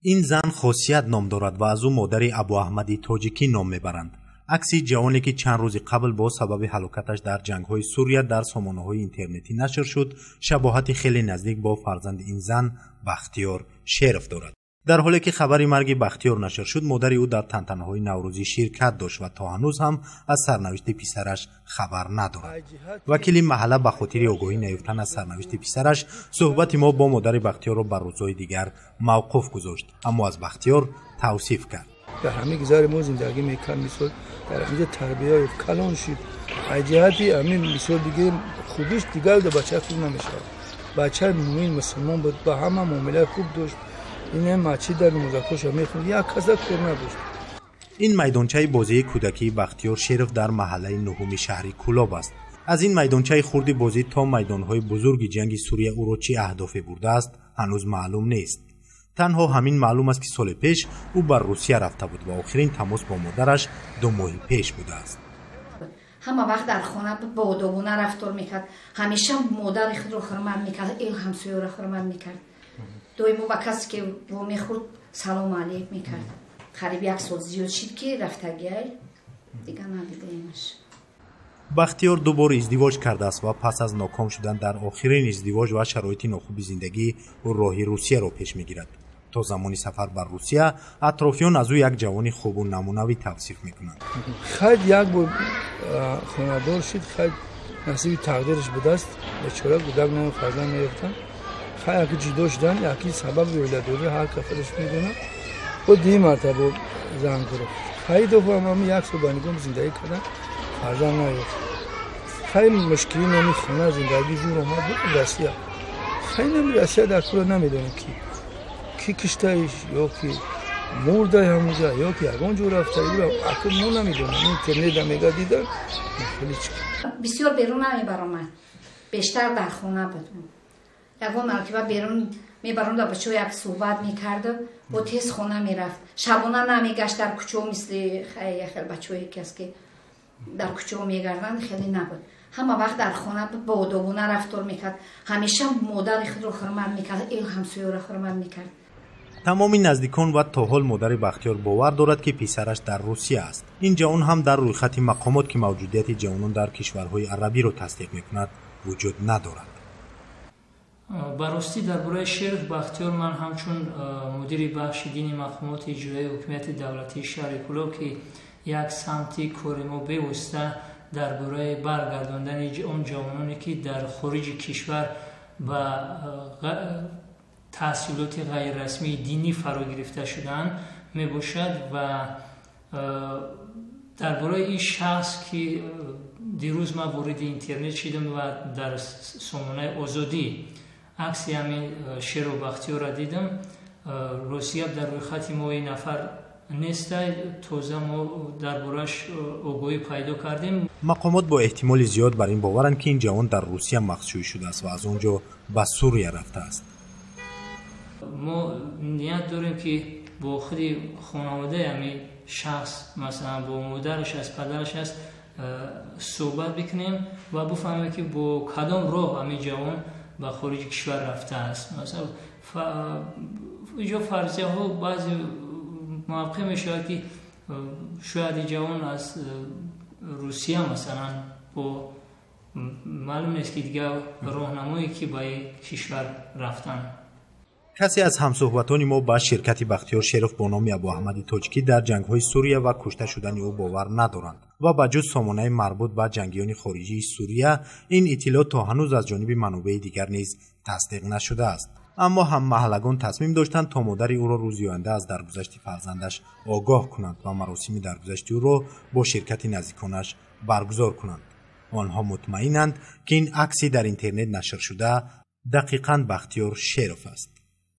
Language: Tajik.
Ин зан Хосият ном дорад ва аз ӯ модари Абуаҳмади тоҷикӣ ном мебаранд. Акси ҷавоне, ки чанд рӯзи қабл бо сабаби ҳалокаташ дар ҷангҳои Сурия дар сомонаҳои интернетӣ нашр шуд, шабоҳати хеле наздик бо фарзанди ин зан Бахтиёр Шеров дорад. Дар ҳоле ки хабари марги Бахтиёр нашр шуд, модари ӯ дар тантанаҳои наврӯзӣ ширкат дошт ва то ҳанӯз ҳам аз сарнавишти писараш хабар надорад. Вакили маҳалла ба хотири огоҳӣ наёфтан аз сарнавишти писараш суҳбати мо бо модари Бахтиёрро ба рӯзҳои дигар мавқуф гузошт, аммо аз Бахтиёр тавсиф кард. Дар ҳамин гузари мо зиндагӣ мекард, мисол дар ҳаминҷо тарбия калон шуд. Аз ҷиҳати ҳамин мисол бигирем, хубиш дигар да бача хуб намешавад. Бачаи мӯмин мусулмон буд, ба ҳама муомилаи хуб дошт. Ин масҷид дар намозакоша мехонд, як каса кор надошт. Ин майдончаи бозии кӯдакии Бахтиёр Шеров дар маҳаллаи нуҳуми шаҳри Кӯлоб аст. Аз ин майдончаи хурди бозӣ то майдонҳои бузурги ҷанги Сурия ӯро чӣ аҳдофе бурдааст, ҳанӯз маълум нест. Танҳо ҳамин маълум аст, ки соли пеш ӯ ба Русия рафта буд ва охирин тамос бо модараш 2 моҳи пеш будааст. Ҳама вақт дар хона бо одобона рафтор мекард, ҳамеша модари худро ҳурмат мекард, эл ҳамсояро ҳурмат мекард. Доимо ба касе ки вомехӯрд салому алейк мекард. Қариб 1 сол зиёд шид, ки рафтагиай, дигар надидаемаш. Бахтиёр 2 бор издивоҷ кардааст ва пас аз ноком шудан дар охирин издивоҷ ва шароити нохуби зиндагӣ ӯ роҳи Русияро пеш мегирад. То замони сафар бар Русия атрофиён аз ӯ як ҷавони хубу намунавӣ тавсиф мекунанд. Хайд як бор хонадор шид, хайд насиби тақдираш будааст, бечора кӯдак нам фарзанд наёфтанд. Хай яки ҷудо шудан, яки сабаби оиладорӣ ҳар кас худаш медонад. Бо 2 мартаба зан гирифт. Хай дафъа ҳам 1 сол ба нигоҳ зиндагӣ кардан, фарзанд наёфт. Хай мушкили номи хона зиндагӣ зур омад буд Россия. Хай номи Россия дар кура намедонам ки киштаиш ё ки мурдай ҳамунҷа ё ки ягон ҷо рафта, ӯро акл мо намедонем. Интернет мега дидан, хеле чӣ. Бисёр берун намебаромад, бештар дар хона буд. Ягон мартиба берун мебаромад ва бачаҳо як суҳбат мекард, бо тез хона мерафт. Шабона намегашт дар кӯчаҳо, мисли хел бачаҳое ки аст, ки дар кӯчаҳо мегарданд, хеле набуд. Ҳама вақт дар хона бо одобона рафтор мекард, ҳамеша модари худро ҳурмат мекард, эл ҳамсояро ҳурмат мекард. Тамоми наздикон ва то ҳол модари Бахтиёр бовар дорад, ки писараш дар Русия аст. Ин ҷавон ҳам дар рӯйхати мақомот, ки мавҷудияти ҷавонон дар кишварҳои арабиро тасдиқ мекунад, вуҷуд надорад. Ба ростӣ дар бораи Шеров Бахтиёр ман ҳамчун мудири бахши дини мақомоти иҷроияи ҳукумати давлатии шаҳри Кӯлоб, ки як самти кори мо бевосита дар бораи баргардондани он ҷавононе, ки дар хориҷи кишвар ба таҳсилоти ғайррасмии динӣ фаро гирифта шудаанд, мебошад. Ва дар бораи ин шахс, ки дирӯз ман вориди интернет шидам ва дар сомонаи Озодӣ акси ҳамин Шеров Бахтиёрро дидам, ростӣ гап дар рӯйхати мо ин нафар неста, тоза мо дар борааш огоҳӣ пайдо кардем. Мақомот бо эҳтимоли зиёд бар ин боваранд, ки ин ҷавон дар Русия махсӯй шудааст ва аз он ҷо ба Сурия рафтааст. Мо ният дорем, ки бо худи хонаводаи ҳамин шахс, масалан бо модараш аст, падараш аст, суҳбат бикунем ва бифаҳмем, ки бо кадом роҳ ҳамин ҷавон ба хориҷи кишвар рафтааст. Масалан инҷо фарзияҳо баъзе мавқеъ мешавад, ки шояд ин ҷавон аз Русия, масалан, бо маълум нест, ки дигар роҳнамое, ки ба ин кишвар рафтанд. Касе аз ҳамсӯҳбатони мо ба ширкати Бахтиёр Шеров бо номи Абуаҳмади тоҷикӣ дар ҷангҳои Сурия ва кушта шудани ӯ бовар надоранд ва ба ҷуз сомонаи марбут ба ҷангиёни хориҷии Сурия ин иттилоъ то ҳанӯз аз ҷониби манобеи дигар низ тасдиқ нашудааст. Аммо ҳаммаҳаллагон тасмим доштанд, то модари ӯро рӯзи оянда аз даргузашти фарзандаш огоҳ кунанд ва маросими даргузашти ӯро бо ширкати наздиконаш баргузор кунанд. Онҳо мутмаинанд, ки ин акси дар интернет нашр шуда дақиқан Бахтиёр Шеров аст.